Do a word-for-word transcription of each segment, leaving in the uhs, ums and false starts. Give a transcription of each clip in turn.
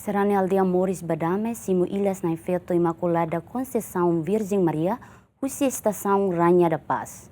Sarani aldeia Moris Badame simu Ilas Na'in Feto Imakulada Konseisaun Virjen Maria husi estasaun Rainha da Paz.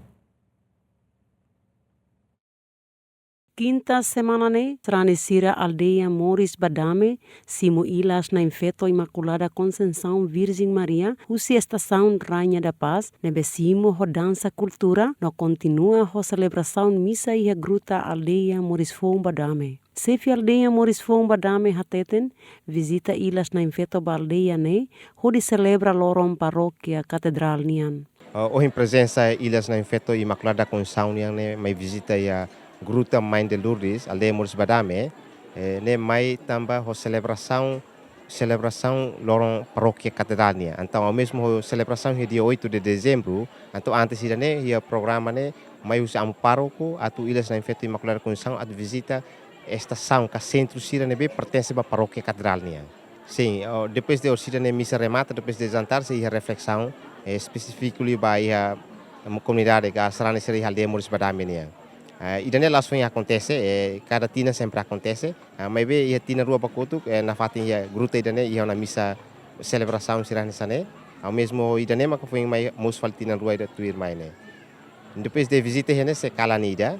Kinta semana ne'e, sarani sira aldeia Moris Badame simu Ilas Na'in Feto Imakulada Konseisaun Virjen Maria husi estasaun Rainha da Paz, ne'ebé simu ho dansa kultura no kontinua ho selebrasaun misa iha gruta aldeia Moris Foun Badame. Xefe aldeia Moris Foun Badame hateten, vizita Ilas Na'in Feto ba aldeia ne'e hodi selebra loron parókia katedrál nian. Ah, ohin prezensa Ilas Na'in Feto Imakulada Konseisaun nian ne'e mai vizita iha gruta Mãe de Lourdes, aldeia Moris Badame, eh, ne'e mai tanba ho selebrasaun, selebrasaun loron parókia katedrál nian. Entaun, ao mesmo ho selebrasaun iha dia oito de dezembro, entaun antes ida-ne'e iha programa ne'e mai husi amu pároku atu Ilas Na'in Feto Imakulada Konseisaun atu vizita estasaun ka sentru sira ne'ebé pertense ba parókia katedrál nian. Sin, oh, depois de orsida ne'e misa remata, depois de jantar, sei iha reflesaun, eh, espesífiku liu ba iha, em, komunidade ka sarani sira iha aldeia Moris Badame nian. Eh, ida-ne'e la'ós foin akontese, eh, kada tinan sempre akontese. Ah, maibé iha tinan rua ba kotuk, eh, nafatin iha gruta ida-ne'e iha ona misa selebrasaun sira hanesan ne'e. Ao mesmo ida-ne'e maka foin mai mosu fali tinan rua ida tuirmai ne'e. Depois de vizita iha ne'e sei kalan ida.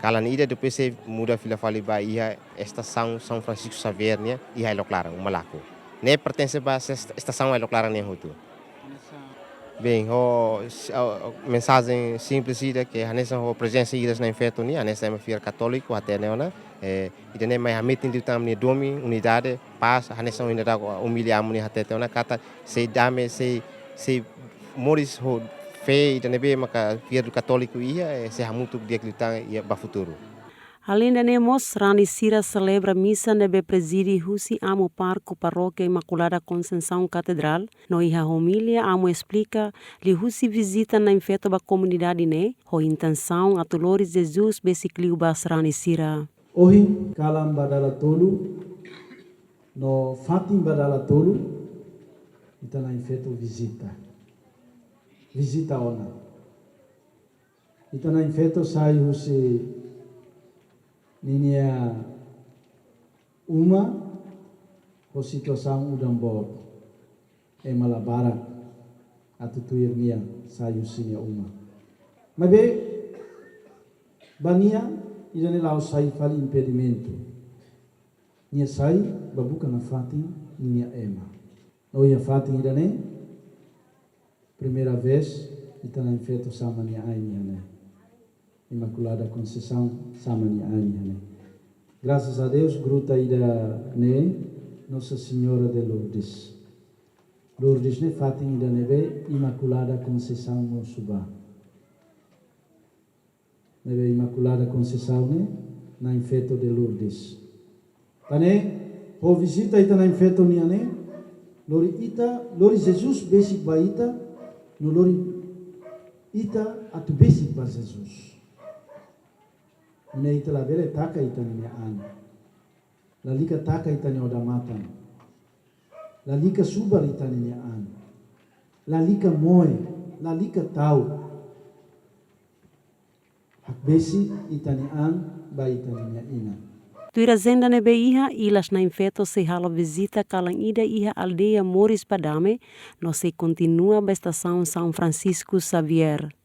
Kalan ida depois sei muda fila fali ba iha estasaun São Francisco Xavier nian iha Ailok Laran, Umalaku. Ne'e pertense ba esta-, estasaun Ailok Laran nian hotu. Bem, ho, ho mensajen simples ida ke hanesan ho prezensa Ilas Na'in Feto nian, hanesan ema fiar katóliku hatene ona, eh, ida-ne'e mai hametin liután ami-nia domin, unidade, pás, hanesan ohin daudaun Umili Amu nian hatete ona katak sei dame, sei, sei moris ho fé ida ne'ebé maka fiar katóliku iha, eh, sei hamutuk di'ak liután iha ba futuru. Alende ne'e mós, sarani sira selebra misa ne'ebé prezide husi amu pároku parókia Imakulada Konseisaun Katedrál, no iha homília amu esplika liuhusi vizita Na'in Feto ba komunidade ne'e, ho intensaun atu lori Jesus besik liu ba sarani sira. Ohin kalan ba dala tolu, no fatin ba dala tolu, ita Na'in Feto vizita. Vizita ona. Ita Na'in Feto sai husi ninia uma ho situasaun udan boot. Ema la barak atu tuir nia sai husi nia uma. Maibé, ba nia, ida-ne'e la'ós sai fali impedimentu. Nia sai ba buka nafatin ninia ema. No iha fatin ida-ne'e, primeira vez, ita Na'in Feto sama nia ain iha ne'e. Imakulada Konseisaun sama nia ain iha ne'e. Graças a Deus, gruta ida-ne'e, Nossa Senhora de Lourdes. Lourdes ne'e fatin ida ne'ebé Imakulada Konseisaun mosu ba. Ne'ebé Imakulada Konseisaun ne'e, Na'in Feto de Lourdes. Tan ne'e, ho vizita ita Na'in Feto nian ne'e, lori ita, lori Jesus besik ba ita, no lori ita atu besik ba Jesus. Ne'e ita labele taka ita-nia an. Lalika taka ita-nia odamatan. Lalika subar ita-nia an. Lalika moe, lalika ta'uk. Hakbesik ita-nia an ba ita-nia inan. Tuir ajenda ne'ebé iha, Ilas Na'in Feto sei halo vizita kalan ida iha aldeia Moris Badame, no sei kontinua ba estasaun São Francisco Xavier.